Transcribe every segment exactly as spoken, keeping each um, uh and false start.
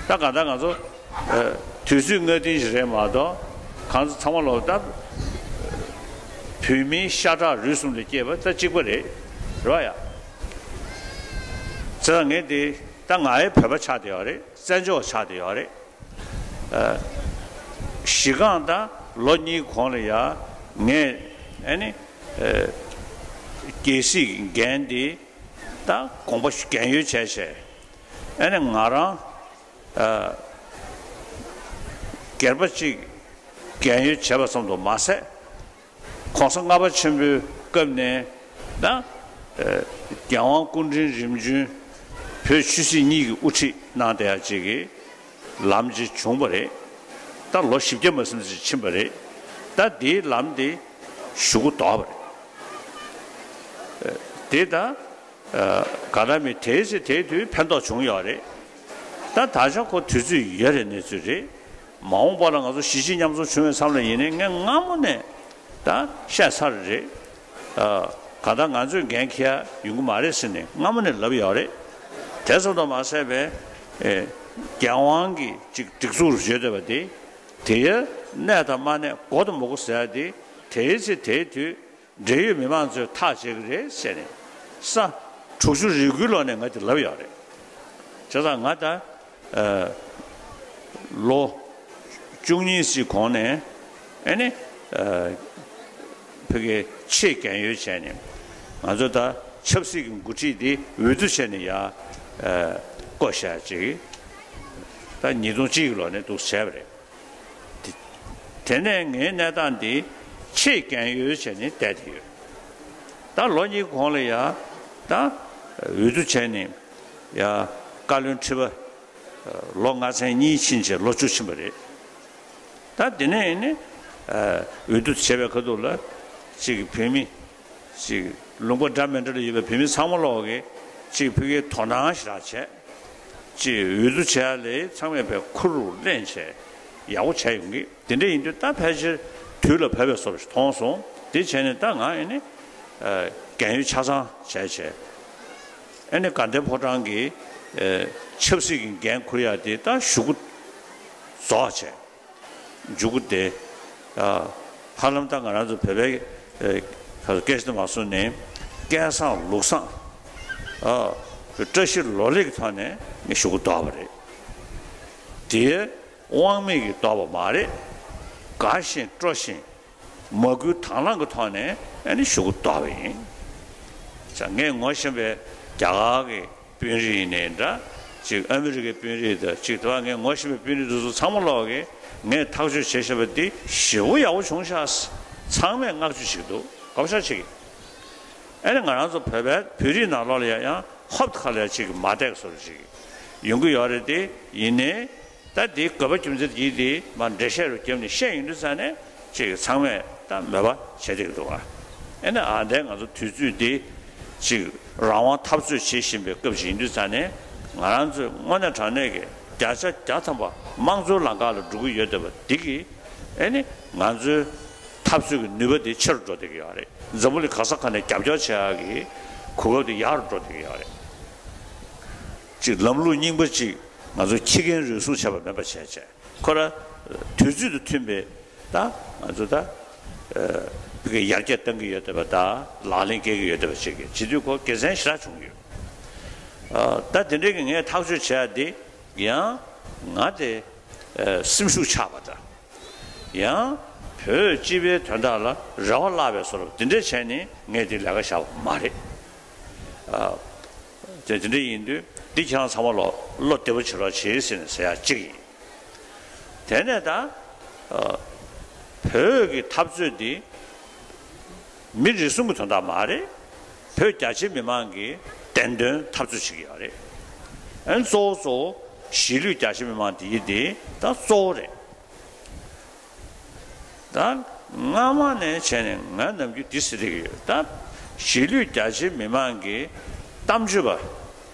ད་གང་ལྟར་ང་ཚོ་ཨ་དུས་ཚོད་སྔ་རྟིང་ཞིག་རེད་མ་གཏོགས། གང་ཚོ་ཚང་མ་ལོ་ད་བོད་མིའི་ཤ་ཁྲག་རུས་གསུམ་ལས་སྐྱེས་པ་ད་གཅིག་པ་རེད། རེད་བ་ཡ། བྱས་ཙང་ངས་འདི་ད་ང་ཡི་བོད་པ་ཆགས་བསྡད་ཡོད་རེད། བཙན་བྱོལ་བ་ཆགས་བསྡད་ཡོད་རེད། ཨ་གཞི་རྐང་ད་ལོ་གཉིས་གོང་ལ་ཡ་ངས་ཨ་ནི་ཨ་རྒྱལ་སྲིད་ཀྱི་འགན་འདི་ད་དགོངས་པ་རྒན་ཡོལ་བྱས་བྱས། ཨ་ནི་ང་རང་ཨ་སྒེར་པ་གཅིག་རྒན་ཡོལ་བྱས་པ་ཙམ་དུ་མ་ཟད། ༸གོང་ས་ལྔ་པ་ཆེན་པོའི་སྐབས་ནས་ད་ཨ་རྒྱལ་དབང་སྐུ་ཕྲེང་རིམ་བྱོན་བོད་ཆོས་སྲིད་གཉིས་ཀྱི་དབུ་ཁྲིད་གནང་བསྡད་ཡ་གཅིག་གི་ལམ་གཅིག་བྱུང་བ་རེད། ད་ལོ་བཞི་བརྒྱ་མ་ཟིན་ཙམ་ཕྱིན་པ་རེད། ད་དེའི་ལམ་དེ་གཞུག་གུ་ལྡོག་པ་རེད། དེ་ད་ག་ལ་མི་དེའི་ཚེ་དེའི་དུས་ཕན་ཐོགས་བྱུང་ཡོད་རེད། ད་ད་ཆ་ཁོ་དུས་ཚོད་ཡོད་རེད། གནས་ཚུལ་རེད། མ་འོངས་པ་ལ་ང་ཚོ་གཞིས་བྱེས་མཉམ་འཛོམས་བྱུང་བའི་མཚམས་ལ་ཡིན་ནའི་ངས་སྔ་མོ་ནས་ད་བཤད་ཚར་རེད། གང་ལྟར་ང་ཚོས་འགན་འཁྱེར་ཡ་ཡོང་གི་མ་རེད་ཟེར་ནས་སྔ་མོ་ནས་ལབ་ཡོད་རེད། དེ་ཙམ་དུ་མ་ཟད་པའི་རྒྱལ་དབང་གི་ཅིག་སྒྲིག་འཛུགས་རུ་བརྗོད་བསྡད་པ་དེ། དེ་ཡ་གནས་དང་མ་གནས་དགོས་དང་མ་དགོས་ཟེར་ཡ་དེ་དེའི་ཚེ་དེའི་དུས་འབྲེལ་ཡོད་མི་མང་ཚོས་ཐག་བཅད་ཀྱི་རེད་ཟེར་ནས་ས་དྲུག་ཅུ་རེ་དགུའི་ལོ་ནས་ང་དེ་ལབ་ཡོད་རེད། བྱས་ཙང་ང་ད་ཨ་ལོ་བཅུ་གཉིས་ཙམ་གོང་ནས་ཨ་ནི་ཨ་ཕ་གིའི་ཆེས་རྒན་ཡོལ་བྱས་ནས་ང་ཚོ་ད་ཆབ་སྲིད་ཀྱི་འགོ་ཁྲིད་འདི་འོས་བསྡུ་བྱས་ནས་ཡ་ཨ་བསྐོ་བཞག་ཅིག་ད་ཉིས་སྟོང་གཅིག་གི་ལོ་ནས་འདུག་བྱས་པ་རེད། དེ་དེ་ནས་ངའི་གནས་སྟངས་འདི་ཆེས་རྒན་ཡོལ་བྱས་ནས་བསྡད་དེ་ཡོད། ད་ལོ་གཉིས་གོང་ལ་ཡ་ད་འོས་བསྡུ་བྱས་ནས་ཡ་བཀའ་བློན་ཁྲི་པ་ལོ་ལྔ་ཚན་གཉིས་ཕྱིན་བྱས་ལོ་བཅུ་ཕྱིན་པ་རེད། ད་དེ་ནས་ནི་འོས་བསྡུ་བྱས་པའི་ཁ་ཐུག་ལ་ཅིག་བོད་མི་ཅིག་ལུང་པ་འདྲ་མི་འདྲ་ལ་ཡོད་པའི་བོད་མི་ཚང་མ་ལོག་གིས་ཅིག་ཕ་གིའི་དོ་སྣང་ཞེ་དྲག་བྱས། ཅིག་འོས་བསྡུ་བྱས་ལས་ཚང་མས་པའི་ཁུར་ལེན་བྱས་ཡག་པོ་བྱས་ཡོང་གི། དེ་འདྲ་ཡིན་དུས་ད་ཕལ་ཆེར་དུས་ལ་བབས་པའི་བཟོ་འདྲ་ཞིག་མཐོང་སོང་། དེ་བྱས་ནས་ད་ང་ཨེ་ནི་རྒན་ཡོལ་ཆ་ཚང་བྱས་བྱས་ཨེ་ནི་དགའ་ལྡན་ཕོ་བྲང་གི་ཆབ་སྲིད་ཀྱི་འགན་འཁུར་ཡ་དེ་ད་གཞུག་གུ་རྫོགས་བྱས། མཇུག་གུ་དེ་ཧ་ལམ་ད་ང་རང་ཚོ་བོད་པའི་སྐད་ཆ་དུ་མ་སོང་ནས་སྐལ་བཟང་ལུགས་བཟང་བཀྲ་ཤིས་ལོ་ལེགས་ཀྱི་ཐོག་ནས་ངས་གཞུག་གུ་ལྡོག་པ་རེད། དེ་དབང་མེད་ཀྱིས་ལྡོག་པ་མ་རེད། དགའ་བཞིན་སྤྲོ་བཞིན་མ་བསྐུལ་དང་བླངས་ཀྱི་ཐོག་ནས་ཨ་ནི་གཞུག་གུ་ལྡོག་པ་ཡིན། ཙང་ངས་ངོ་ཤེས་པའི་རྒྱ་གར་གྱི་དཔོན་རིགས་ཡིན་ནའི་འདྲ། གཅིག་ཨ་མི་རི་ཀའི་དཔོན་རིགས་དང་གཅིག་དེ་བ་ངས་ངོ་ཤེས་པའི་དཔོན་རིགས་དེ་ཚོ་ཚང་མ་ལོག་གིས་ངས་ཐག་གཅོད་བྱས་བཞག་པ་འདི་ཞེ་པོ་ཡག་པོ་བྱུང་ཤག་ཚང་མས་བསྔགས་བརྗོད་བྱེད་ཀྱི་འདུག་གོ་བ་ཤ་བྱེད་ཀྱི། ཨ་ནི་ང་རང་ཚོ་བོད་པའི་བོད་རིགས་ནང་ལོགས་ལ་ཡང་ཧོབ་ཁ་ལ་ཡ་གཅིག་མ་བསྡད་བཟོ་འདྲ་ཅིག་ཡོང་གི་ཡོད་རེད་དེ། ཡིན་ནའི་ད་འདི་དགོས་པ་རྒྱུ་མཚན་གྱིས་དེ་མ་འགྲེལ་བཤད་རུ་བརྒྱབ་ནས་བཤད་ཡོང་དུས་ཙང་ནས་ཅིག་ཚང་མས་ད་མོས་པ་བྱེད་བསྡད་ཀྱི་འདུག་ཨ། ཨེ་ནི་ཨ་འདས་ང་ཚོ་དུས་ཚོད་འདི་ཅིག་རང་དབང་འཐབ་རྩོད་བྱེད་བཞིན་པའི་སྐབས་ཅིག་ཡིན་དུས་ཙང་ནས་ང་རང་ཚོས་དངོས་གནས་དྲང་གནས་ཀྱི་བརྒྱ་ཆ་བརྒྱ་ཐམ་པ་དམངས་གཙོའི་ལམ་ཁ་ལ་འགྲོ་གི་ཡོད་བསྡད་པ་འདི་གིས་ཨེ་ནི་ང་ཚོའི་འཐབ་རྩོད་ཀྱི་ནུས་པ་དེ་ཆེ་རུ་འགྲོ་བསྡད་ཀྱི་ཡོད་རེད། འཛམ་བུ་གླིང་ག་ས་ག་ནས་རྒྱབ་སྐྱོར་བྱེད་ཡག་གི་གོ་སྐབས་དེ་ཡག་རུ་འགྲོ་བསྡད་ཀྱི་ཡོད་རེད། ཅིག་ལམ་ལུགས་རྙིང་པ་ཅིག་ང་ཚོ་ཁྱི་རྒན་རུལ་སུངས་བྱས་པ་མེད་པ་བྱས་བྱས། ཁོ་ར་དུས་ཚོད་དང་མཐུན་པའི་ད་ང་ཚོ་ད་ཕ་གི་ཡར་རྒྱས་གཏང་གི་ཡོད་བསྡད་པ་ད་ལག་ལེན་འཁེལ་གི་ཡོད་བསྡད་པ་ཅིག་གི་བྱེད་དུས་ཁོ་དགེ་མཚན་ཞེ་དྲག་བྱུང་ཡོད། ད་དེ་འདྲའི་གི་ངས་ཐག་གཅོད་བྱས་ཏེ་ཡང་ང་དེ་སེམས་ཤུགས་ཆག་པ་ད་ཡང་བོད་སྤྱི་པའི་དོན་དག་ལ་རེ་བ་བརླག་པའི་བཟོ་འདྲ་དེ་འདྲས་བྱས་ནས་ངས་དེ་ལས་ཀ་བཞག་པ་མ་རེད། དེ་དེ་འདྲ་ཡིན་དུས་འདི་ཁྱེད་རང་ཚང་མ་ལོ་བློ་བདེ་པོ་བྱེད་རོགས་བྱེད་ཟེར་ནས་ཟེར་ཡ་གཅིག་ཡིན། དེ་ནས་ད་ཨ་བོད་ཀྱི་འཐབ་རྩོད་འདི་མི་རེ་ཟུང་གི་དོན་དག་མ་རེད། བོད་རྒྱ་ཆེ་མི་མང་གི་བདེན་དོན་འཐབ་རྩོད་བྱེད་ཀྱི་ཡོད་རེད། ཨ་ནི་གཙོ་བོ་གཙོ་བོ་གཞིས་ལུས་རྒྱ་ཆེ་མི་མང་འདི་ཡི་འདི་ད་གཙོ་བོ་རེད། ད་སྔ་མ་ནས་བྱས་ནས་ང་ནམ་རྒྱུན་འདི་ཟེར་གྱི་ཡོད། ད་གཞིས་ལུས་རྒྱ་ཆེ་མི་མང་གི་གཏམ་བརྗོད་པ།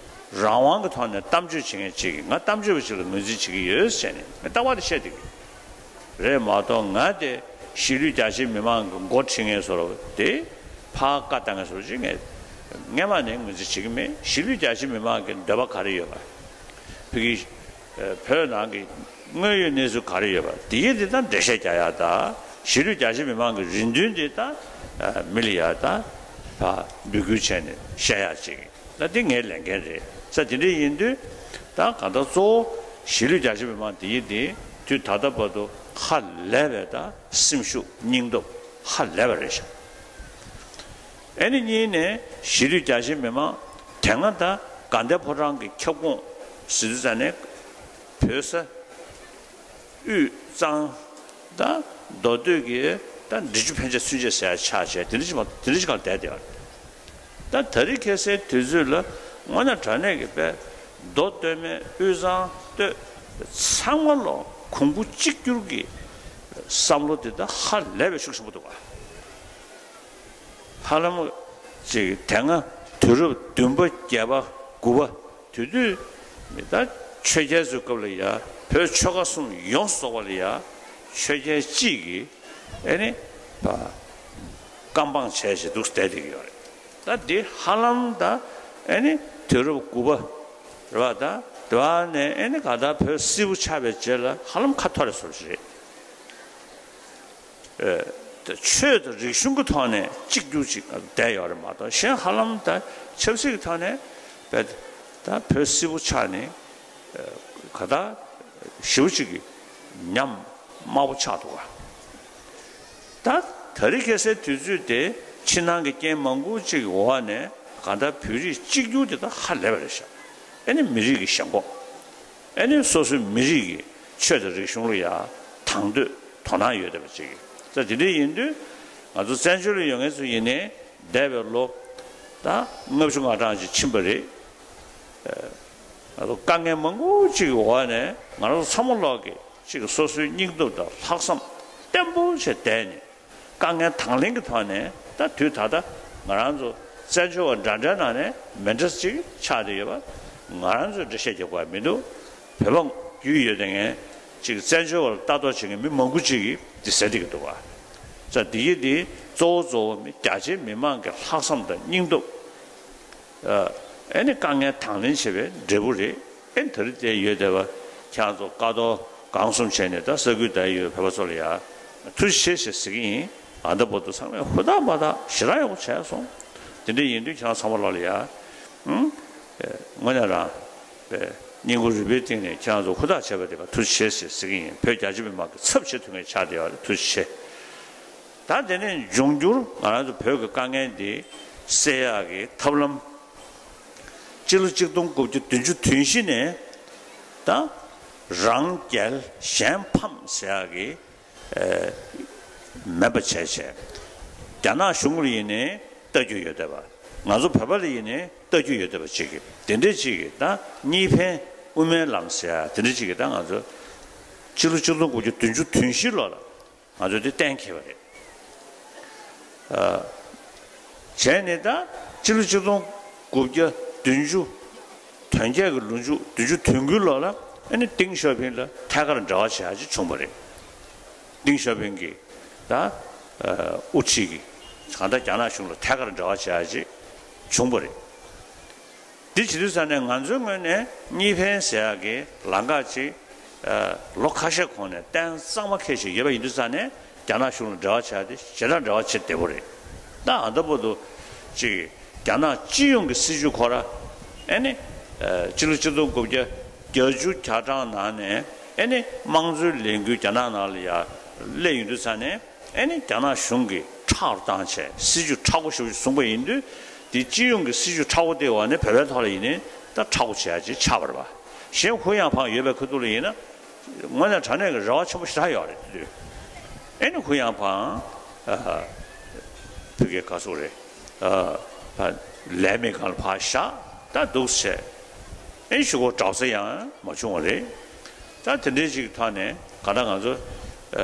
རང་དབང་གི་ཐོག་ནས་གཏམ་བརྗོད་བྱེད་མཁན་ཅིག་གིས་ང་གཏམ་བརྗོད་པ་ཞིག་ལ་ངོས་འཛིན་བྱེད་ཀྱི་ཡོད་ཟེར་ནས་ངས་རྟག་པར་དེ་བཤད་བསྡད་ཀྱི་རེད་མ་གཏོགས། ང་དེ་གཞིས་ལུས་རྒྱ་ཆེ་མི་མང་གི་མགོ་ཁྲིད་མཁན་བཟོ་འདྲ་དེ་ཕར་བཀའ་བཏང་མཁན་བཟོ་འདྲ་ཅིག་ངས་སྔ་མ་ནས་ངོས་འཛིན་བྱེད་ཀྱི་མེད། གཞིས་ལུས་རྒྱ་ཆེ་མི་མང་གི་འདོད་པ་ག་རེ་ཡོད་པ། ཕ་གི་ བོད་ནང་གི་དངོས་ཡོད་གནས་ཚུལ་ག་རེ་ཡོད་པ་དེ་ཡི་དེ་ད་འགྲེལ་བཤད་རྒྱག་ཡ་ད་གཞིས་ལུས་རྒྱ་ཆེ་མི་མང་གི་རེ་འདུན་དེ་ད་མི་ལ་ཡ་ད་ཕ་འབོད་སྐུལ་བྱས་ནས་བཤད་ཡ་ཅིག་ད་དེ་ངའི་ལས་འགན་རེད་ས། དེ་འདྲ་ཡིན་དུས་ད་གང་ལྟར་གཙོ་བོ་གཞིས་ལུས་རྒྱ་ཆེ་མི་མང་དེ་ཡི་དེ་དུས་ད་ལྟ་བར་དུ་ཧ་ལས་པའི་ད་སེམས་ཤུགས་སྙིང་སྟོབས་ཧ་ལས་པ་རེད་ཤག་ཨེ་ནི་གཉིས་ནས་གཞིས་ལུས་རྒྱ་ཆེ་མི་མང་དེ་སྔ་ད་དགའ་ལྡན་ཕོ་བྲང་གི་ཁྱབ་ཁོངས་ཟེར་དུས་ཙ་ནས་བོད་ས་དབུས་གཙང་ད་མདོ་སྟོད་ཀྱི་ད་འབྲི་ཆུ་ཕན་ཆད་ཚུན་ཆད་ཟེར་ཡ་ཆགས་བྱས་དེ་འདྲ་ཅིག་མ་དེ་འདྲ་ཅིག་གང་བསྡད་དེ་ཡོད་རེད། ད་ད་རེས་ཁ་སང་དུས་ཚོད་ལ་དངོས་གནས་དྲང་གནས་ཀྱི་དཔེ་མདོ་སྟོད་སྨད་དབུས་གཙང་སྟོད་ཚང་མ་ལོ་གོང་བུ་གཅིག་གྱུར་གྱི་བསམ་བློ་དེ་ད་ཧ་ལས་པའི་ཤུགས་ཆེན་པོ་འདུག་ག་ཧ་ལམ་ཅིག་དེ་སྔ་དུས་རབས་བདུན་པ་བརྒྱད་པ་དགུ་པ་དེ་དུས་མི་ད་ཆོས་རྒྱལ་ཚོའི་སྐབས་ལ་ཡ་བོད་ཆོལ་ཁ་གསུམ་ཡོངས་སུ་རྫོགས་པ་ལ་ཡ་ཆོས་རྒྱལ་གཅིག་གིས་ཨེ་ནི་བཀའ་འབངས་བྱས་བྱས་འདུག་བསྡད་བསྡད་ཀྱི་ཡོད་རེད། ད་འདི་ཧ་ལམ་ད་ཨེ་ནི་དུས་རབས་དགུ་པ་རེད་བ། ད་དེ་བ་ནས་ཨེ་ནི་ག་ད་བོད་སིལ་བུ་ཆགས་པའི་རྗེས་ལ་ཧ་ལམ་ཁ་འཐོར་རེ་སོར་ཞིག་རེད། ཆོས་དང་རིག་གཞུང་གི་ཐོག་ནས་གཅིག་གྱུར་ཅིག་བསྡད་ཡོད་རེད་མ་གཏོགས་གཞན་ཧ་ལམ་ད་ཆབ་སྲིད་ཀྱི་ཐོག་ནས་བས་ད་བོད་སིལ་བུ་ཆགས་ནས་ག་ད་ཞེ་པོ་ཅིག་གི་ཉམས་དམའ་པོ་ཆགས་འདུག་ག་ད་ད་རེས་ཁ་སང་དུས་ཚོད་དེ་ཕྱི་ནང་གི་རྐྱེན་མང་པོ་ཅིག་འོག་ནས་ག་ད་བོད་རིགས་གཅིག་གྱུར་དེ་ད་ཧ་ལས་པ་རེད་ཤག་ཨེ་ནི་མི་རིགས་ཀྱི་ཞེན་ཁོག་ཨེ་ནི་སོ་སོའི་མི་རིགས་ཀྱི་ཆོས་དང་རིག་གཞུང་ལ་ཡ་དང་དོད་དོ་སྣང་ཡོད་བསྡད་པ་ཅིག་ད་དེ་འདྲ་ཡིན་དུས་ང་ཚོ་བཙན་བྱོལ་ལ་ཡོད་མཁན་ཚོ་ཡིན་ནའི་འདས་པའི་ལོ་ད་ལྔ་བཅུ་ང་གྲངས་ཅིག་ཕྱིན་པ་རེད། ང་ཚོ་དཀའ་ངལ་མང་པོ་ཅིག་གི་འོག་ནས་ང་རང་ཚོ་ཚང་མ་ལོག་གི་ཅིག་སོ་སོའི་སྙིང་སྟོབས་དང་ལྷག་བསམ་བརྟན་པོ་བྱས་བསྡད་ནས་དཀའ་ངལ་དང་ལེན་གྱི་ཐོག་ནས་ད་དུས་ད་ལྟ་ང་རང་ཚོ་བཙན་བྱོལ་བ་འདྲ་འདྲའི་ནང་ནས་མི་འདྲ་ཅིག་ཆགས་བསྡད་ཡོད་པ་ང་རང་ཚོས་འགྲེལ་བཤད་རྒྱག་དགོས་པ་མི་འདུག་བོད་པ་རྒྱུས་ཡོད་དེ་ངས་ཅིག་བཙན་བྱོལ་བ་ལ་ལྟ་རྟོག་བྱེད་མཁན་མི་མང་པོ་ཅིག་གིས་འདི་ཟེར་བསྡད་ཀྱི་འདུག་བ། ཙང་འདི་ཡི་འདི་གཙོ་བོ་གཙོ་བོ་མི་རྒྱ་ཆེའི་མི་མང་གི་ལྷག་བསམ་དང་སྙིང་སྟོབས། ཨེ་ནི་དཀའ་ངལ་དང་ལེན་བྱེད་པའི་འབྲས་བུ་རེད། ཨེ་ནི་ད་རེས་དེ་ཡོད་བསྡད་པ་ཁྱེད་རང་ཚོ་བཀའ་དོག་གང་གསུམ་བྱས་ནས་ད་ས་ཁུལ་དེར་ཡོད་བོད་པ་ཚོ་ལ་ཡ་ཐུགས་རྗེ་ཆེ་ཞེས་ཟེར་གྱི་ཡིན། ཨ་ད་བར་དུ་ཚང་མས་ཧུར་ཐག་འབད་ཐག་ཞེ་དྲག་ཡག་པོ་བྱས་སོང་། དེ་འདྲ་ཡིན་དུས་ཁྱེད་རང་ཚང་མ་ལོག་ལ་ཡ་ཨུམ་དངོས་གནས་རང་པའི་སྙིང་ཁུང་རུས་པའི་གཏིང་ནས་ཁྱེད་རང་ཚོ་ཧུར་ཐག་བྱས་པ་དེ་ག་ཐུགས་རྗེ་ཆེ་ཞེས་ཟེར་གྱི་ཡིན། བོད་རྒྱ་ཆེ་མི་མང་གི་ཚབ་བྱེད་ཐུབ་མཁན་ཆགས་བསྡད་ཡོད་རེད། ཐུགས་རྗེ་ཆེ། ད་དེ་ནས་འབྱུང་འགྱུར་ང་རང་ཚོ་བོད་ཀྱི་དཀའ་ངལ་འདི་སེལ་ཡག་གི་ཐབས་ལམ། སྤྱི་ལོ་གཅིག་སྟོང་དགུ་བརྒྱ་བདུན་ཅུ་དོན་བཞི་ནས་ད་རང་རྒྱལ་གཞན་ཕམ་ཟེར་ཡག་གི་ཨེ་མེད་པ་བྱས་བྱས། རྒྱ་ནག་གཞུང་ལ་ཡིན་ནའི་ལྟ་རྒྱུ་ཡོད་བསྡད་པ། ང་ཚོ་བོད་པ་ལ་ཡིན་ནའི་ལྟ་རྒྱུ་ཡོད་བསྡད་པ་ཅིག་གི་དེ་འདྲས་ཅིག་གི་ད་གཉིས་ཕན་དབུ་མའི་ལམ་ཟེར་ཡག་དེ་འདྲས་ཅིག་གི་ད་ང་ཚོ་སྤྱི་ལོ་གཅིག་སྟོང་དགུ་བརྒྱ་བདུན་ཅུ་དོན་བཞི་ལོ་ལ། ང་ཚོས་དེ་གཏན་འཁེལ་བ་རེད། ཨ། བྱས་ནས་ད་སྤྱི་ལོ་ཆིག་སྟོང་དགུ་བརྒྱ་བདུན་ཅུ་དོན་བརྒྱད་ཀྱི་ལོ་མཇུག་བདུན་ཅུ་དོན་དགུའི་ལོ་ལ་ཨ་ནི་ཏེང་ཞའོ་ཕིང་ལ་ཐད་ཀར་འབྲེལ་བ་བྱེད་ཡག་ཅིག་བྱུང་བ་རེད། ཏེང་ཞའོ་ཕིང་གིས་ད་ཨ་དབུ་ཁྲིད་ཀྱིས་གང་ལྟར་རྒྱ་ནག་གཞུང་ལ་ཐད་ཀར་འབྲེལ་བ་བྱེད་ཡག་ཅིག་བྱུང་བ་རེད། འདི་བྱེད་དུས་ཙ་ནས་ང་ཚོའི་ངོས་ནས་གཉིས་ཕན་ཟེར་ཡག་གི་ལམ་ཁ་ཅིག་ཨ་ལོ་ཁ་ཤས་གོང་ནས་གཏན་གཙང་མ་འཁེལ་བཞིན་ཡོད་པ་ཡིན་དུས་ཙ་ནས་རྒྱ་ནག་གཞུང་ལ་འབྲེལ་བ་བྱ་ཡག་དེ་ཞེ་དྲག་འབྲེལ་བ་བྱེད་བདེ་པོ་རེད། ད་ཨ་ད་བར་དུ་ཅིག་རྒྱ་ནག་སྤྱི་ཡོངས་ཀྱི་སྲིད་བྱུས་ཁོ་ར་ཨེ་ནི་ཨ་སྤྱི་ལོ་ཆིག་སྟོང་དགུ་བརྒྱ་བརྒྱད་ཅུ་གྱ་གྲངས་ནང་ནས་ཨེ་ནི་དམངས་གཙོའི་ལས་འགུལ་རྒྱ་ནག་ནང་ལ་ཡ་སླེབས་ཡོང་དུས་ཙ་ནས། ཨེ་ནི་རྒྱ་ནག་གཞུང་གིས་ཁྲག་རུ་བཏང་བྱས་སྲིད་བྱུས་མཁྲེགས་པོ་ཞེ་པོ་ཞིག་བཟུང་པ་ཡིན་དུས་དེ་སྤྱི་ཡོངས་ཀྱི་སྲིད་བྱུས་མཁྲེགས་པོ་དེའི་འོག་ནས་བོད་པའི་ཐོག་ལ་ཡིན་ནའི་ད་མཁྲེགས་པོ་བྱེད་ཡག་ཅིག་ཆགས་པ་རེད་པ། གཞན་ཧུ་ཡང་ཕང་ཡོད་པའི་ཁ་ཐུག་ལ་ཡིན་ན་དངོས་གནས་དྲང་གནས་ཀྱི་རེ་བ་ཆེན་པོ་ཞེ་དྲག་ཡོད་རེད་དེ་དུས། ཨེ་ནི་ཧུ་ཡང་ཕང་ཨ་ཕ་གིའི་ག་ཚོད་རེད། ཨ་ཕ་ལས་མེད་སྒང་ལ་ཕར་བཞག་ད་འདུག་བྱས། ཨེ་ཤུ་གོ་གྲབས་ས་ཡང་མ་བྱུང་བ་རེད། ད་དེ་འདྲའི་ཅིག་ཐོག་ནས་གང་ལྟར་ང་ཚོ་ཨ་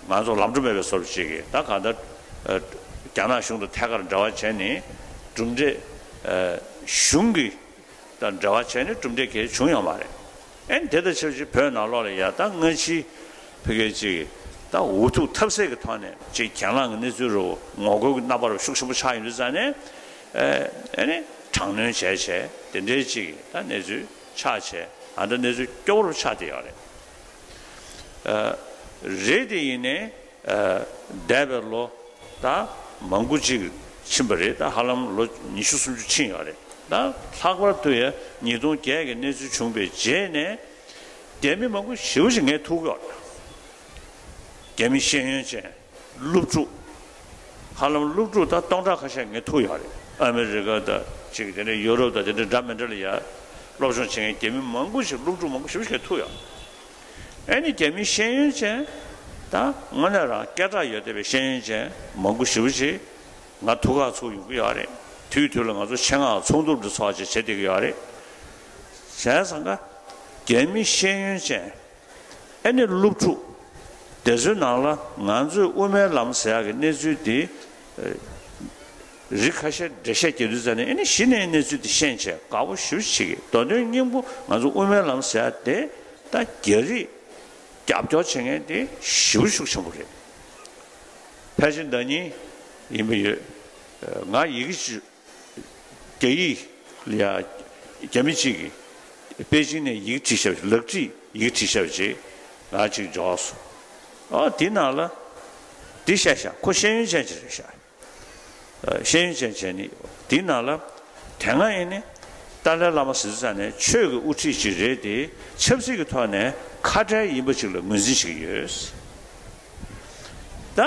ང་ཚོ་ལམ་འགྲོ་མེད་པའི་བཟོ་འདྲ་ཅིག་གིས་ད་གང་ལྟར་ཨ་རྒྱ་ནག་གཞུང་དང་ཐད་ཀར་འབྲེལ་བ་བྱས་ནས་གྲུབ་འབྲས་ཨ་གཞུང་གིས་ད་འབྲེལ་བ་བྱས་ནས་གྲུབ་འབྲས་གལ་བྱུང་ཡོད་མ་རེད། ཨེ་དེ་དང་ཆབས་ཅིག་བོད་ནང་ལོགས་ལ་ཡ་ད་སྔ་ཕྱི་ཕ་གི་ཅིག་ད་འུ་ཐུག་ཐབས་ཟད་ཀྱི་ཐོག་ནས་ཅིག་གྱེན་ལངས་ཀྱི་གནས་ཚུལ་རུ་ངོ་རྒོལ་གྱི་རྣམ་པ་རུ་ཤུགས་ཆེན་པོ་ཆགས་ཡོང་དུས་ཙང་ནས་ཨེ་ཨེ་ནི་དྲག་གནོན་བྱས་བྱས་དེ་འདྲའི་ཅིག་ད་གནས་ཚུལ་ཆགས་བྱས། ཨ་འདྲ་གནས་ཚུལ་སྐྱོ་བོར་ཆགས་བསྡད་ཡོད་རེད། ཨ། རེད་དེ་ཡིན་ནའི། ཨ། འདས་པའི་ལོ་ད་མང་པོ་ཅིག་ཕྱིན་པ་རེད། ད་ཧ་ལམ་ལོ་ཉི་ཤུ་སུམ་ཅུ་ཕྱིན་ཡོད་རེད། ད་ལྷག་པར་དུ་ཡང་ཉིས་སྟོང་བརྒྱད་ཀྱི་གནས་ཚུལ་བྱུང་བའི་རྗེས་ནས་རྒྱ་མི་མང་པོ་ཞེ་པོ་ཅིག་ངས་ཐུག་ཡོད་རེད། རྒྱ་མི་ཤེས་ཡོན་ཅན། སློབ་ཕྲུག་ཧ་ལམ་སློབ་ཕྲུག་ད་སྟོང་ཕྲག་ཁ་ཤས་ངས་ཐུག་ཡོད་རེད། ཨ་མི་རི་ཀ་དང་གཅིག་དེ་ནས་ཡུ་རོབ་དང་དེ་འདྲ་འདྲ་མི་འདྲ་ལ་ཡ་སློབ་སྦྱོང་བྱེད་མཁན་རྒྱ་མི་མང་པོ་ཞིག་སློབ་ཕྲུག་མང་པོ་ཞེ་པོ་ཞིག་ཐུག་ཡོད། ཨ་ནི་རྒྱ་མི་ཤེས་ཡོན་ཅན་ད་དངོས་གནས་རང་སྐད་གྲགས་ཡོད་བསྡད་པའི་ཤེས་ཡོན་ཅན་མང་པོ་ཞེ་པོ་ཞིག་ང་ཐུག་ག་ཚུར་ཡོང་གི་ཡོད་རེད། དུས་དུས་ལ་ང་ཚོ་ཆེད་མངགས་ཚོགས་འདུ་འདྲ་ཚོགས་བྱས་བྱེད་བསྡད་ཀྱི་ཡོད་རེད། བྱས་ཙང་ཀ་རྒྱ་མི་ཤེས་ཡོན་ཅན། ཨ་ནི་སློབ་ཕྲུག་དེ་ཚོའི་ནང་ལ་ང་ཚོས་དབུ་མའི་ལམ་ཟེར་ཡག་གི་གནས་ཚུལ་དེ་ཨ་རིགས་ཁ་ཤས་འགྲེལ་བཤད་རྒྱག་དུས་ཙམ་ནས་ཨ་ནི་གཞི་ནས་གནས་ཚུལ་དེ་ཤེས་བྱས་དགའ་པོ་ཞེ་པོ་བྱེད་ཀྱི། མདོ་དོན་སྙིང་པོ་ང་ཚོ་དབུ་མའི་ལམ་ཟེར་ཡག་དེ་ད་རྒྱ་རིགས་རྒྱབ་སྐྱོར་བྱེད་མཁན་དེ་ཞེ་པོ་ཤུགས་ཆེན་པོ་རེད། ཕལ་ཆེར་ཟླ་ཉིན་ཡིན་པ་ཡོད། ང་ཡི་གེ་ཅིག་རྒྱ་ཡིག་ལ་ཡ་རྒྱ་མི་གཅིག་གིས་པེ་ཅིང་ནས་ཡི་གེ་བྲིས་ཤག་ལག་བྲིས་ཡི་གེ་བྲིས་ཤག་ཅིག་ང་ཅིག་འབྱོར་སོང་། ཨ་དེ་ནང་ལ་དེ་བཤད་ཤག་ཁོ་ཤེས་ཡོན་ཅན་ཅིག་རེད་ཤག་ཤེས་ཡོན་ཅན་བྱས་ནི་དེ་ནང་ལ་དེ་སྔ་ཡིན་ནི་ཏཱ་ལའི་བླ་མ་ཟེར་ཙང་ནས་ཆོས་ཀྱི་དབུ་ཁྲིད་ཅིག་རེད་དེ་ཆབ་སྲིད་ཀྱི་ཐོག་ནས་ཁ་བྲལ་ཡིན་པ་ཅིག་ལ་ངོས་འཛིན་བྱེད་ཀྱི་ཡོད། ད་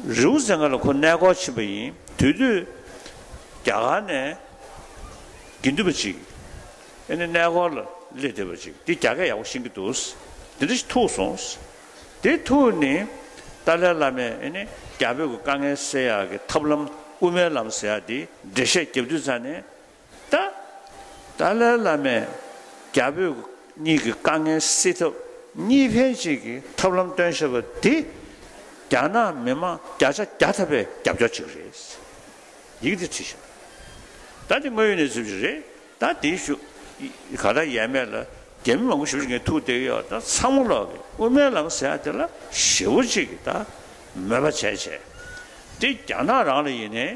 རི་བོ་རྩེ་ལྔ་ལ་ཁོ་གནས་སྐོར་ཕྱིན་པ་ཡིན། དེ་དུས་རྒྱ་གར་ནས་དགེ་འདུན་པ་ཅིག་ཨ་ནི་གནས་སྐོར་ལ་སླེབས་བསྡད་པ་ཅིག་དེ་རྒྱ་སྐད་ཡག་པོ་ཤེས་ཀྱི་འདུག་དེ་འདྲ་ཞིག་ཐུག་སོང་། དེ་ཐུག་ནི་ཏཱ་ལའི་བླ་མས་ཨ་ནི་རྒྱ་བོད་ཀྱི་དཀའ་ངལ་སེལ་ཡག་གི་ཐབས་ལམ་དབུ་མའི་ལམ་ཟེར་ཡག་དེ་འགྲེལ་བཤད་རྒྱབ་དུས་ཙང་ནས། ད་ཏཱ་ལའི་བླ་མས་རྒྱ་བོད་གཉིས་ཀྱི་དཀའ་ངལ་སེལ་ཐབས་གཉིས་ཕན་གཅིག་གི་ཐབས་ལམ་སྟོན་བཞག་པ་འདི་རྒྱ་ནག་མི་མང་བརྒྱ་ཆ་བརྒྱ་ཐམ་པས་རྒྱབ་སྐྱོར་བྱེད་ཀྱི་རེད། ཡི་གེ་འདི་བྲིས་ཤག་ད་འདི་དངོས་ཡོད་གནས་ཚུལ་ཞིག་རེད། ད་འདི་ཞུ་ག་ད་ཡས་མས་ལ་རྒྱ་མི་མང་པོ་ཞེ་པོ་ཅིག་ངས་ཐུག་བསྡད་ཀྱི་ཡོད། ད་ཚང་མ་ལོག་གི་དབུ་མའི་ལམ་ཟེར་ཡག་དེ་ལ་ཞེ་པོ་ཅིག་གི་ད་མོས་པ་བྱས་བྱས་འདི་རྒྱ་ནག་རང་ལ་ཡིན་ནའི།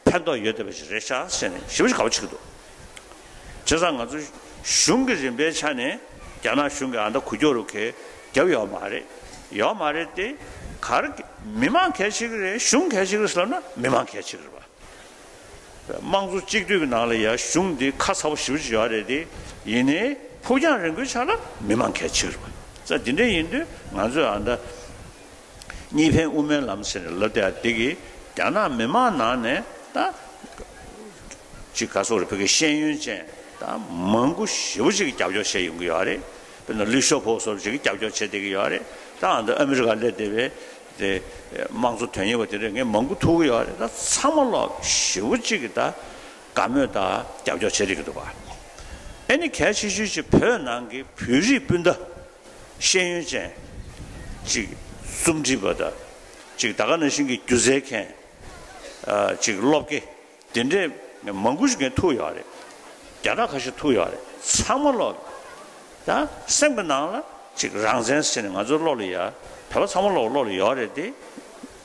ཕན་ཐོགས་ཡོད་བསྡད་པ་ཞིག་རེད་ཤག་ཟེར་ནས་ཞེ་པོ་ཞིག་དགའ་པོ་བྱེད་ཀྱི་འདུག་བྱས་ཙང་ང་ཚོ་གཞུང་གི་རིམ་པའི་ཆ་ནས་རྒྱ་ནག་གཞུང་གིས་ཨ་མདའ་འགུལ་སྐྱོད་རུ་ཁག་བརྒྱབ་ཡོད་མ་རེད། ཡོད་མ་རེད་དེ། ག་རེ་མི་མང་གལ་ཆེ་གི་རེད། གཞུང་གལ་ཆེ་གི་རེད་ཟེར་ལབ་ན་མི་མང་གལ་ཆེ་གི་རེད་པ། དམངས་གཙོ་གཅིག་སྡུད་ཀྱི་ནང་ལ་ཡ་གཞུང་འདི་ཁ་ཚ་པོ་ཞེ་པོ་ཅིག་ཡོད་རེད་དེ། ཡིན་ནའི་ཕུགས་རྒྱང་རིང་པོའི་ཆ་ལ་མི་མང་གལ་ཆེ་གི་རེད་པ། ཙང་འདི་འདྲ་ཡིན་དུས་ང་ཚོས་ཨ་མདའ། གཉིས་ཕན་དབུ་མའི་ལམ་ཟེར་ནས་ལབ་བསྡད་ཡ་འདི་གིས་རྒྱ་ནག་མི་མང་ནང་ནས་ད་ཅིག་ག་སོགས་རེད། བོད་ཀྱི་ཤེས་ཡོན་ཅན་ད་མང་པོ་ཞེ་པོ་ཅིག་གིས་རྒྱབ་སྐྱོར་བྱས་ཡོང་གི་ཡོད་རེད། དཔེར་ན་ལི་ཤོ་ཕོ་སོགས་ཅིག་གིས་རྒྱབ་སྐྱོར་བྱས་བསྡད་ཀྱི་ཡོད་རེད། ད་ཨ་མདའ་ཨ་མི་རི་ཀ་སླེབས་བསྡད་པའི་དེ་དམངས་གཙོ་དོན་གཉེར་བ་དེ་འདྲ་ངས་མང་པོ་ཐུག་གི་ཡོད་རེད། ད་ཚང་མ་ལོག་ཞེ་པོ་ཅིག་གིས་ད་དགའ་མོས་དང་རྒྱབ་སྐྱོར་བྱས་བསྡད་ཀྱི་འདུག་ག་ཨ་ནི་གལ་ཆེ་ཤོས་ཅིག་བོད་ནང་གི་བོད་རིགས་སྤུན་ཟླ། ཤེས་ཡོན་ཅན་ཅིག་རྩོམ་སྒྲིག་པ་དང་ཅིག་ད་ག་ནང་བཞིན་གྱི་སྒྱུ་རྩལ་མཁན་ཨ་ཅིག་སློབ་དགེ་དེ་འདྲས་མང་པོ་ཞིག་ངས་ཐུག་ཡོད་རེད། བརྒྱ་ཕྲག་ཁ་ཤས་ཐུག་ཡོད་རེད། ཚང་མ་ལོག་ད་སེམས་ཀྱི་ནང་ལ་ཅིག་རང་བཙན་ཟེར་ནས་ང་ཚོའི་བློ་ལ་ཡ་བོད་པ་ཚང་མ་ལོག་བློ་ལ་ཡོད་རེད་དེ།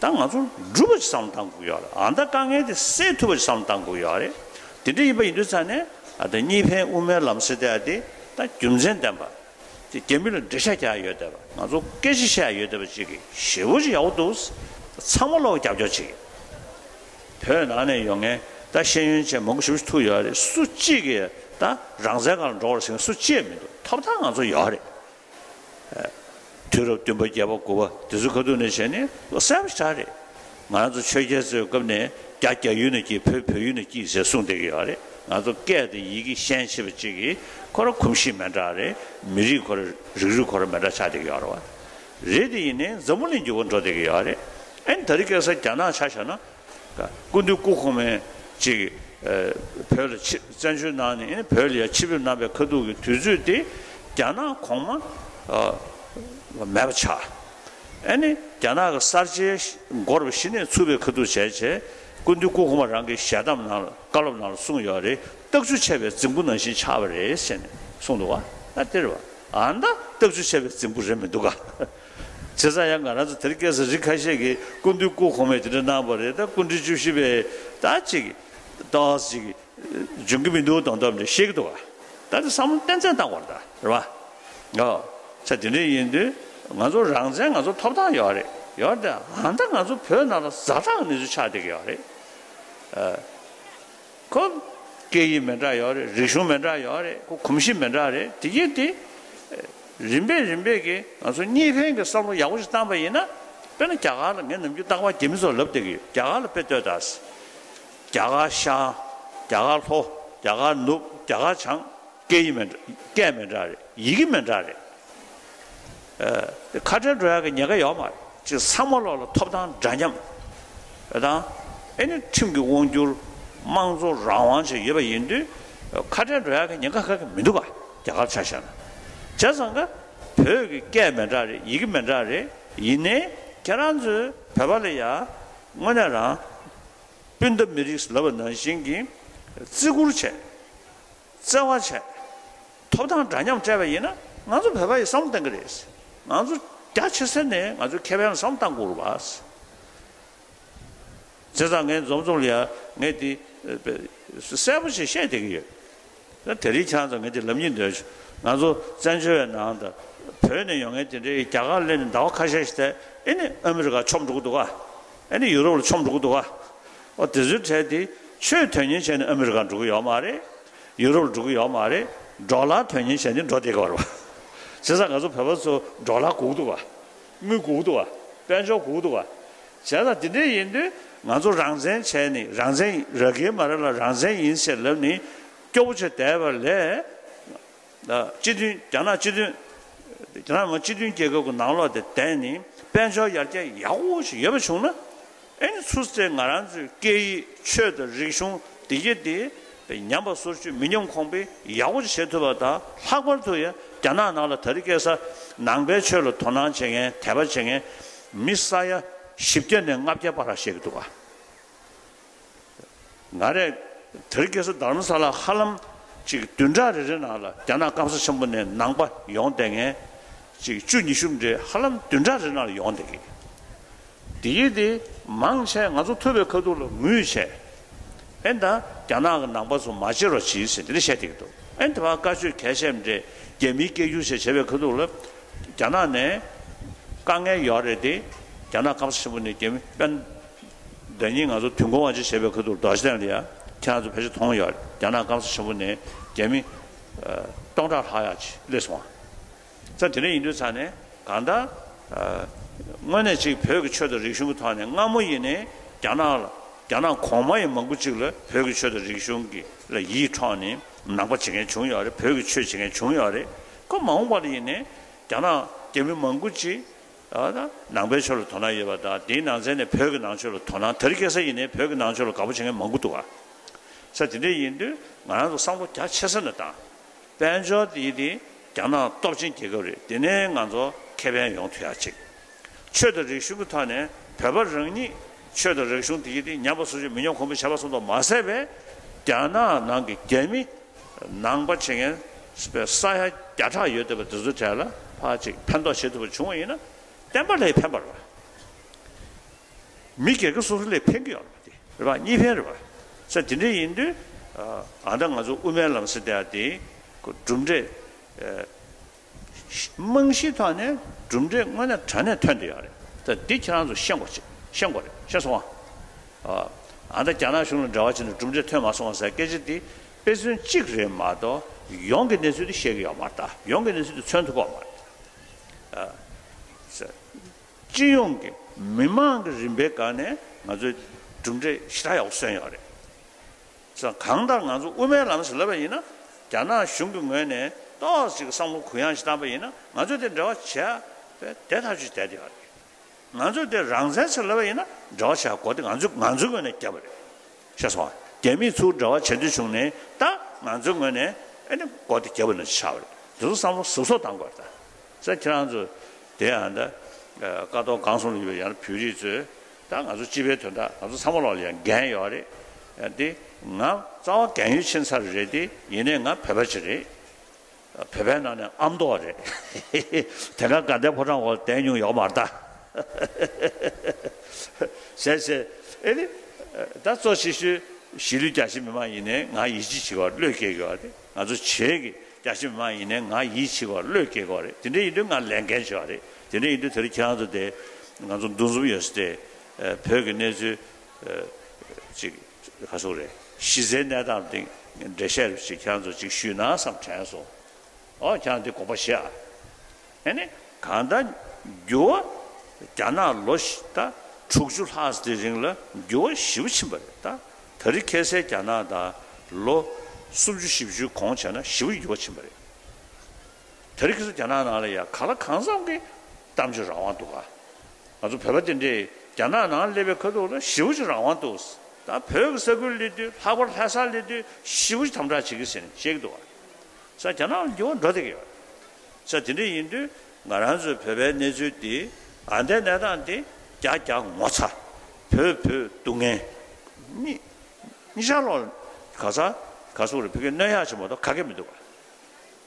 ད་ང་ཚོ་འགྲུབ་པ་ཅིག་བསམ་བློ་བཏང་དགོས་ཡོད་རེད། ཨ་མདའ་དཀའ་ངལ་དེ་སེལ་ཐུབ་པ་ཅིག་བསམ་བློ་བཏང་དགོས་ཡོད་རེད། དེ་འདྲ་ཡིན་པ་ཡིན་དུས་ཙང་ནས་ཨ་ད་གཉིས་ཕན་དབུ་མའི་ལམ་ཟེར་བསྡད་ཡ་དེ་ད་རྒྱུ་མཚན་ལྡན་པ། དེ་རྒྱ་མི་ལ་འགྲེལ་བཤད་རྒྱག་ཡ་ཡོད་བསྡད་པ། ང་ཚོ་སྐད་ཆ་བཤད་ཡ་ཡོད་བསྡད་པ་ཅིག་གི་ཞེ་པོ་ཅིག་ཡག་པོ་འདུག་ཚང་མ་ལོག་རྒྱབ་སྐྱོར་བྱེད་ཀྱི། བོད་ནང་ནས་ཡོང་མཁན་ད་ཤེས་ཡོན་ཅན་མང་པོ་ཞེ་པོ་ཅིག་ཐུག་ཡོད་རེད། སུ་གཅིག་གིས་ད་རང་བཙན་སྒང་ལ་འགྲོ་བར་ཟེར་མཁན་སུ་གཅིག་མི་འདུག་ཐོབ་ཐང་ང་ཚོ་ཡོད་རེད། དུས་རབས་བདུན་པ་བརྒྱད་པ་དགུ་པ་དེ་ཚོའི་ཁ་ཐུག་ནས་བྱས་ནས་བློ་གསལ་པོ་ཞེ་དྲག་རེད། ང་ཚོ་ཆོས་རྒྱལ་ཚོའི་སྐབས་ནས་རྒྱ་རྒྱ་ཡུལ་ནས་སྐྱེས། བོད་བོད་ཡུལ་ནས་སྐྱེས་ཟེར་གསུངས་བསྡད་ཀྱི་ཡོད་རེད། ང་ཚོ་སྐད་དང་ཡི་གེ་ཤན་ཆེ་བ་གཅིག་གིས་ཁོ་རང་གོམས་གཤིས་མི་འདྲ་རེད། མི་རིགས་ཁོ་རང་རིགས་རུས་ཁོ་རང་མི་འདྲ་ཆགས་བསྡད་ཀྱི་ཡོད་རེད་བ། རེད་དེ་ཡིན་ནའི་འཛམ་བུ་གླིང་འགྱུར་བ་འགྲོ་བསྡད་ཀྱི་ཡོད་རེད། ཨ་ནི་དེ་རིང་ཁ་སང་རྒྱ་ནག་ཆ་བཞག་ན། སྐུ་མདུན་སྐུ་གོང་མས་ཅིག་ཨ་བོད་ལ་ཆེད་བཙན་བྱོལ་ནང་ནས་ཨ་ནི་བོད་ལ་ཡ་ཆེད་ཕེབས་གནང་བའི་ཁ་ཐུག་གི་དུས་ཚོད་དེ་རྒྱ་ནག་གོང་མ་ཨ་མེད་པ་ཆགས། ཨ་ནི་རྒྱ་ནག་གི་གསར་བརྗེ་འགོ་རུ་གཞི་ནས་ཚུགས་པའི་ཁ་ཐུག་བྱས་བྱས། སྐུ་མདུན་སྐུ་གོང་མ་རང་གི་ཞལ་གདམས་ནང་ལ་བཀའ་སློབ་ནང་ལ་གསུངས་ཡོད་རེད། སྟག་ཆུ་ཆད་པའི་རྫིང་བུ་ནང་བཞིན་ཆགས་པ་རེད་ཟེར་ནས་གསུངས་འདུག་བ། ད་དེ་རེད་བ། ཨ་ད་སྟག་ཆུ་ཆད་པའི་རྫིང་བུ་རེད་མི་འདུག་ག་བྱས་ཙང་ཡང་ང་རང་ཚོ་དེ་རིང་ཁ་སང་རིགས་ཁ་ཤས་ཀྱིས་སྐུ་མདུན་སྐུ་གོང་མས་དེ་འདྲ་གནང་བ་རེད། ད་སྐུ་ཕྲེང་བཅུ་བཞི་པས་ད་ཅིག་ཏོག་ཙམ་ཅིག་འཇོན་གྱི་མི་འདུག་དོན་དམ་རེད་བཤད་ཀྱི་འདུག་ག་ད་དེ་བསམ་བློ་ཏན་ཏན་བཏང་དགོས་རེད། ད་རེད་བ། ཨོ། ས་དེ་འདྲ་ཡིན་དུས་ང་ཚོ་རང་བཙན་ང་ཚོ་ཐོབ་ཐང་ཡོད་རེད། ཡོད་དེ་ཨ་ད་ང་ཚོ་བོད་ནང་ལ་ཛ་དྲག་གནས་ཚུལ་ཆགས་བསྡད་ཀྱི་ཡོད་རེད། ཨ། ཁོ་སྐད་ཡིག་མི་འདྲ་ཡོད་རེད། རིག་གཞུང་མི་འདྲ་ཡོད་རེད། ཁོ་གོམས་གཤིས་མི་འདྲ་རེད། དེ་གྱིས་དེ་རིམ་པས་རིམ་པས་ཀྱིས་ང་ཚོ་གཉིས་ཕན་གྱི་བསམ་བློ་ཡག་པོ་ཞིག་བཏང་པ་ཡིན་ན། དཔེར་ན་རྒྱ་གར་ལ་ངས་ནམ་རྒྱུན་རྟག་པར་རྒྱ་མི་ཚོར་ལབ་བསྡད་ཀྱི་ཡོད། རྒྱ་གར་ལ་དཔེ་ལྟོས་དང་། རྒྱ་གར་ཤར། རྒྱ་གར་ལྷོ། རྒྱ་གར་ནུབ། རྒྱ་གར་བྱང་། སྐད་ཡིག་མི་འདྲ། སྐད་མི་འདྲ་རེད། ཡི་གེ་མི་འདྲ་རེད། ཨ། དེ་ཁ་བྲལ་འགྲོ་ཡག་གི་ཉེན་ཁ་ཡོད་མ་རེད། ཅིག་ཚང་མ་ལོག་ལ་ཐོབ་ཐང་འདྲ་མཉམ་དང་། ཨེ་ནི་ཁྲིམས་ཀྱི་དབང་སྒྱུར། དམངས་གཙོ་རང་དབང་བཅས་ཡོད་པ་ཡིན་དུས། ཁ་བྲལ་འགྲོ་ཡག་གི་ཉེན་ཁ་ག་གེ་མི་འདུག་ག་རྒྱ་གར་ཆ་བཞག་ན། བྱས་ཙང་ཀ་བོད་ཀྱི་སྐད་མི་འདྲ་རེད། ཡི་གེ་མི་འདྲ་རེད། ཡིན་ནའི་ཁྱེད་རང་ཚོའི་བོད་པ་ལ་ཡ་དངོས་གནས་རང་སྤུན་ཟླ་མི་རིགས་ལབ་པ་ནང་བཞིན་གྱི་བརྩི་བཀུར་བྱས། བརྩེ་བ་བྱས། ཐོབ་ཐང་འདྲ་མཉམ་སྤྲད་པ་ཡིན་ན། ང་ཚོ་བོད་པ་ཡི་བསམ་བློ་གཏང་གི་རེད། ང་ཚོ་རྒྱ་ཆེ་ས་ནས་ང་ཚོའི་ཁེ་ཕན་ལ་བསམ་བློ་གཏང་དགོས་རེད་པ། བྱས་ཙང་ངས་འཛོམས་འཛོམས་ལ་ཡ་ངས་དེ་གསལ་པོ་ཞིག་བཤད་བསྡད་ཀྱི་ཡོད། ད་དེ་རིང་ཁྱེད་རང་ཚོ་ངས་དེ་ལབ་སྙིང་འདོད། ང་ཚོ་བཙན་བྱོལ་བའི་ནང་དུ་བོད་ནས་ཡོང་མཁན་དེ་འདྲའི་རྒྱ་གར་སླེབས་ནས་ཟླ་བ་ཁ་ཤས་ཤིག་ཐལ། ཨེ་ནི་ཨ་མི་རི་ཀ་མཆོང་འགྲོ་གི་འདུག་ག་ཨེ་ནི་ཡུ་རོབ་ལ་མཆོང་འགྲོ་གི་འདུག་ག་ཨོ་དེ་ཚོའི་གྲས་དེ་ཆོས་དོན་གཉེར་བྱས་ནས་ཨ་མི་རི་ཀ་འགྲོ་གི་ཡོད་མ་རེད། ཡུ་རོབ་འགྲོ་གི་ཡོད་མ་རེད། ཌོ་ལར་དོན་གཉེར་བྱས་ནས་འགྲོ་བསྡད་ཀྱི་ཡོད་རེད་པ། བྱས་ཙང་ང་ཚོ་བོད་པ་ཚོ་ཌོ་ལར་དགོས་ཀྱི་འདུག་པ། དངུལ་དགོས་ཀྱི་འདུག་པ། དཔལ་འབྱོར་དགོས་ཀྱི་འདུག་པ། བྱས་ཙང་དེ་འདྲ་ཡིན་དུས་ང་ཚོ་རང་བཙན་བྱས་ནས། རང་བཙན་ར་གེ་མ་ར་ལ་རང་བཙན་ཡིན་ཟེར་ལབ་ནས་སྐྱོ་པོ་བྱས་བསྡད་པ་ལས། སྤྱི་མཐུན། རྒྱ་ནག་སྤྱི་མཐུན། རྒྱ་ནག་མི་དམངས་སྤྱི་མཐུན་རྒྱལ་ཁབ་ཀྱི་ནང་ལོགས་དེ་བསྡད་ནས་དཔལ་འབྱོར་ཡར་རྒྱས་ཡག་པོ་ཞིག་ཡོད་པ་བྱུང་ན། ཨེ་ནི་ཚུར་ཚེ་ང་རང་ཚོའི་སྐད་ཡིག་ཆོས་དང་རིག་གཞུང་འདི་གྱད་དེ་ཉམས་པ་སོར་ཆུད་མི་ཉམས་གོང་འཕེལ་ཡག་པོ་ཞིག་བྱེད་ཐུབ་པ་དང་། ལྷག་པར་དུ་ཡང་རྒྱ་ནག་ནང་ལ་དེ་རིང་ཁ་སང་ནང་པའི་ཆོས་ལ་དོ་སྣང་བྱེད་མཁན། དད་པ་བྱེད་མཁན་མི་ས་ཡ་བཞི་བརྒྱ་ནས་ལྔ་བརྒྱ་བར་ལ་བཤད་ཀྱི་འདུག་ག་ང་རས་དེ་རིང་ཁ་སང་རྡ་རམ་ས་ལ་ཧ་ལམ་ཅིག་བདུན་ཕྲག་རེ་རེ་ནང་ལ་རྒྱ་ནག་སྐམ་ས་ཆེན་པོ་ནས་ནང་པ་ཡོང་བསྡད་མཁན་ཅིག་བཅུ་ཉི་ཤུ་འདྲ་ཧ་ལམ་བདུན་ཕྲག་རེ་ནང་ལ་ཡོང་བསྡད་ཀྱི། དེ་ཡིན་དེ་མང་ཆེ་ང་ཚོ་ཐུབ་པའི་ཁ་ཐུག་ལ་ངུས་བྱས། ཨེ་ད་རྒྱ་ནག་གི་ནང་པ་ཚོ་མ་བྱེད་རོགས་གྱིས་ཟེར་དེ་འདྲ་བཤད་བསྡད་ཀྱི་འདུག་ཨེ་དེ་བར་བཀའ་ཆོས་གལ་ཆེ་འདྲ་རྒྱ་མིའི་སྐད་སྒྱུར་བྱས་བྱས་པའི་ཁ་ཐུག་ལ་རྒྱ་ནག་ནས་དཀའ་ངལ་ཡོད་རེད་དེ། རྒྱ་ནག་སྐམ་ས་ཆེན་པོ་ནས་རྒྱ་མི་དཔོན་ཟླ་ཉིན་ང་ཚོ་དུས་འཁོར་དབང་ཆེན་བྱས་པའི་ཁ་ཐུག་རྡོ་རྗེ་གདན་ལ་ཡ་ཁྱེད་རང་ཚོ་ཕལ་ཆེར་མཐོང་ཡོད་རེད། རྒྱ་ནག་སྐམ་ས་ཆེན་པོ་ནས་རྒྱ་མི་སྟོང་ཕྲག་ལྷག་ཡ་ཅིག་སླེབས་སོང་བ། ས་དེ་འདྲ་ཡིན་དུས་ཙང་ནས་གང་ལྟར་དངོས་གནས་ཅིག་བོད་ཀྱི་ཆོས་དང་རིག་གཞུང་གི་ཐོག་ནས་སྔ་མོ་ཡིན་ནའི་རྒྱ་ནག་ལ་རྒྱ་ནག་གོང་མ་ཡི་མང་པོ་ཅིག་ལ་བོད་ཀྱི་ཆོས་དང་རིག་གཞུང་གི་ལ་ཡིད་འཕྲོག་ནས་ནང་པ་བྱེད་མཁན་བྱུང་ཡོད་རེད། བོད་ཀྱི་ཆོས་བྱེད་མཁན་བྱུང་ཡོད་རེད། ཁོ་མ་འོངས་པ་ལ་ཡིན་ནའི་རྒྱ་ནག་རྒྱ་མི་མང་པོ་ཅིག་ཨ་ད་ནང་པའི་ཆོས་ལ་དོ་སྣང་ཡོད་པ་དང་། དེའི་ནང་ཚན་ནས་བོད་ཀྱི་ནང་ཆོས་ལ་དོ་སྣང་། དེ་རིང་ཁ་སང་ཡིན་ནའི་བོད་ཀྱི་ནང་ཆོས་ལ་དགའ་པོ་བྱེད་མཁན་མང་པོ་འདུག་ག་ས་དེ་འདྲ་ཡིན་དུས་ང་རང་ཚོ་བསམ་བློ་རྒྱ་ཆེ་ས་ནས་བཏང་། དཔལ་འབྱོར་དེ་དེ་རྒྱ་ནག་སྟོབས་ཆེན་རྒྱལ་ཁབ་རེད། དེ་ནས་ང་ཚོ་ཁེ་ཕན་ཡོང་ཐུབ་ཡག་ཅིག་ཆོས་དང་རིག་གཞུང་གི་ཐོག་ནས་བོད་པ་རང་ཉིད་ཆོས་དང་རིག་གཞུང་དེ་དེ་ཉམས་པ་སོར་ཆུད་མི་ཉམས་གོང་འཕེལ་བྱས་པ་ཙམ་དུ་མ་ཟད་པའི་རྒྱ་ནག་ནང་གི་རྒྱ་མི་ནང་པ་བྱེད་མཁན་ས་ཡ་བརྒྱ་ཕྲག་ཡོད་བསྡད་པ་དེ་ཚོའི་གྲས་ལ་ཕར་ཅིག་ཕན་ཐོགས་བྱེད་ཐུབ་པ་བྱུང་བ་ཡིན་ན་བསྟན་པ་ལ་ཕན་པ་རེད་པ། མི་སྒེར་གྱི་སོ་སོ་ལ་ཕན་གྱི་ཡོད་རེད་པ། དེ་རེད་པ། གཉིས་ཕན་རེད་པ། ས་དེ་འདྲ་ཡིན་དུས་ཨ་ད་ང་ཚོ་དབུ་མའི་ལམ་ཟེར་བསྡད་ཡ་དེ་གྲུབ་འབྲས་རྨང་གཞིའི་ཐོག་ནས་གྲུབ་འབྲས་དངོས་གནས་དྲང་གནས་ཐོན་བསྡད་ཡོད་རེད། ད་འདི་ཁྱེད་རང་ཚོ་ཤེས་དགོས་ཤེས་དགོས་རེད། ཤེས་སོང་ཨ། ཨ་ད་རྒྱ་ནག་གཞུང་ལ་འབྲེལ་བ་བྱས་ནས་གྲུབ་འབྲས་ཐོན་མ་སོང་བ་ཟེར་སྐད་ཆ་འདི་དཔེ་མཚོན་གཅིག་རེད་མ་གཏོགས་ཡོངས་ཀྱི་གནས་ཚུལ་འདི་བཤད་ཀྱི་ཡོད་མ་རེད། ད་ཡོངས་ཀྱི་གནས་ཚུལ་འདི་མཚོན་ཐུབ་ཀྱི་ཡོད་མ་རེད། ཨ་ཟེར། སྤྱི་ཡོངས་ཀྱི་མི་མང་གི་རིམ་པའི་སྒང་ནས་ང་ཚོས་གྲུབ་འབྲས་ཞེ་དྲག་ཡག་པོ་སོན་ཡོད་རེད། ས་གང་ལྟར་ང་ཚོ་དབུ་མའི་ལམ་ཟེར་ལབ་པ་ཡིན་ན་རྒྱ་ནག་གཞུང་གི་ངོས་ནས་ཏོག་ཙམ་བསམ་བློ་གུ་ཡངས་ཤིག་བཏང་པ་ཡིན་ན་ང་ཚོས་དེ་འབྲེལ་བ་བྱས་པས་དེ་ཐག་ཆོད་བསྡད་ཡོད་རེད། ང་ཚོས་དེ་རང་བཙན་ཟེར་ལབ་པ་ཡིན་ན་འབྲེལ་བ་བྱས་སྒོ་དེ་ང་ཚོ་ང་ཚོའི་ངོས་ནས་བརྒྱབ་པ་རེད། ཤེས་སོང་ཨ། རྒྱ་མིས་ཚུར་འབྲེལ་བ་བྱེད་འདོད་བྱུང་ནས་ད་ང་ཚོའི་ངོས་ནས་ཨེ་ནི་སྒོ་དེ་བརྒྱབ་པ་ནང་བཞིན་ཆགས་པ་རེད། དེ་ཚོ་བསམ་བློ་གཟབ་གཟབ་བཏང་དགོས་རེད་ད། ས་ཁྱེད་རང་ཚོ་དེ་ཡང་ད་ཀ་ཏོག་གང་སོང་ལ་ཡོད་པའི་ཡང་བོད་རིགས་ཚོས་ད་ང་ཚོ་སྤྱི་པའི་དོན་དག་ང་ཚོ་ཚང་མ་ལོག་ལ་ཡང་འགན་ཡོད་རེད། ཡང་དེ་ང་རྩ་བ་རྒན་ཡོལ་ཕྱིན་ཚར་རེད་དེ། ཡིན་ནའི་ང་བོད་པ་ཅིག་རེད། བོད་པའི་ནང་ནས་ཨ་མདོ་རེད། དེ་སྔ་དགའ་ལྡན་ཕོ་བྲང་འོག་བསྡད་མྱོང་ཡོད་མ་རེད་ད། ཟེར་ཟེར། ཨེ་ནི་ད་གཙོ་ཆེ་ཤོས་གཞིས་ལུས་རྒྱ་ཆེ་མི་མང་ཡིན་ནའི་ང་ཡིད་ཆེས་བྱེད་དགོས་བློས་འགེལ་དགོས་རེད། ང་ཚོ་བྱེས་ཀྱི་ རྒྱ་ཆེ་མི་མང་ཡིན་ནའི་ང་ཡིད་ཆེས་པ་བློས་འགེལ་དགོས་རེད། དེ་འདྲ་ཡིན་དུས་ང་ལས་འགན་ཆེ་བ་རེད། དེ་འདྲ་ཡིན་དུས་དེ་རིང་ཁྱེད་རང་ཚོ་དེ་ང་ཚོ་འདུ་འཛོམས་ཡོད་ས་དེ་བོད་ཀྱི་གནས་ཚུལ་ཅིག་ག་ཚོད་རེད། གཞི་རྩའི་གནས་སྟངས་དེ་འགྲེལ་བཤད་ཅིག་ཁྱེད་རང་ཚོ་ཅིག་ཞུས་ན་བསམ་དྲན་སོང་། ཨོ་ཁྱེད་རང་དེ་དགོངས་པ་བཞེས་ཨ། ཨེ་ནི་གང་ལྟར་འགྱུར་བ་རྒྱ་ནག་ལོ་ད་དྲུག་ཅུ་ལྷག་ཙམ་དེ་རིང་ལ་འགྱུར་བ་ཞེ་པོ་ཕྱིན་པ་རེད་ད། ད་རེས་ཁ་སང་རྒྱ་ནག་ད་ལོ་སུམ་ཅུ་བཞི་བཅུའི་གོང་བྱས་ན་ཞེ་པོ་འགྱུར་བ་ཕྱིན་པ་རེད། ད་རེས་ཁ་སང་རྒྱ་ནག་ནང་ལ་ཡ་གང་ལ་གང་འཚམ་གྱི་གཏམ་བརྗོད་རང་དབང་འདུག་ག་ང་ཚོ་བོད་པ་དེ་འདྲས་རྒྱ་ནག་ནང་སླེབས་པའི་ཁ་ཐུག་ལ་ཞེ་པོ་ཅིག་རང་དབང་འདུག་ད་བོད་ཀྱི་ས་ཁུལ་སླེབས་དུས་ལྷག་པར་ལྷ་སར་སླེབས་དུས་ཞེ་པོ་ཅིག་དམ་དྲག་བྱེད་ཀྱི་ཟེར་ནས་བཤད་ཀྱི་འདུག་ག་ས་རྒྱ་ནག་ལ་འགྱུར་བ་འགྲོ་བསྡད་ཀྱི་ཡོད། ས་དེ་འདྲ་ཡིན་དུས་ང་རང་ཚོའི་བོད་པའི་གནས་ཚུལ་འདི་ཨ་འདའི་གནས་སྟངས་འདི་རྒྱ་རྒྱ་ངོ་ཚ། བོད་བོད་སྡུག་བསྔལ། གཉིས་གཉིས་ཆར་ལོག་ག་ས་ག་སོག་རེད། ཕ་གི་གནོད་ཡག་ཆེ་མ་གཏོགས་ག་གེ་མི་འདུག་ག་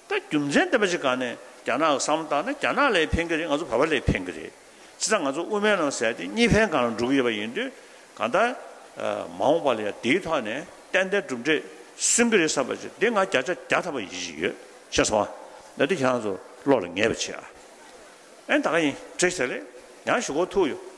ད་རྒྱུ་མཚན་ལྡན་པ་ཅིག་སྒང་ནས་རྒྱ་ནག་གི་བསམ་བློ་བཏང་ན་རྒྱ་ནག་ལ་ཕན་གྱི་རེད། ང་ཚོ་བོད་པ་ལ་ཕན་གྱི་རེད། བྱས་ཙང་ང་ཚོ་དབུ་མའི་ལམ་ཟེར་དེ་གཉིས་ཕན་སྒང་ལ་འགྲོ་གི་ཡོད་པ་ཡིན་དུས་གང་ལྟར་མ་འོངས་པ་ལ་ཡང་དེའི་ཐོག་ནས་ཏན་ཏན་གྲུབ་འབྲས་སོན་གྱི་རེད་བསམ་པ་ཅིག་འདི་ང་བརྒྱ་ཆ་བརྒྱ་ཐམ་པ་ཡིད་ཆེས་ཡོད། ཤེས་སོང་ཨ། ད་འདི་ཁྱེད་རང་ཚོ་བློ་ལ་ངེས་པ་བྱེད་ཨ། ཨེ་ད་ག་ཡིན་བྲེལ་ཟེར་ལེ། ཡང་ཞུ་གོ་ཐུག་ཡོད།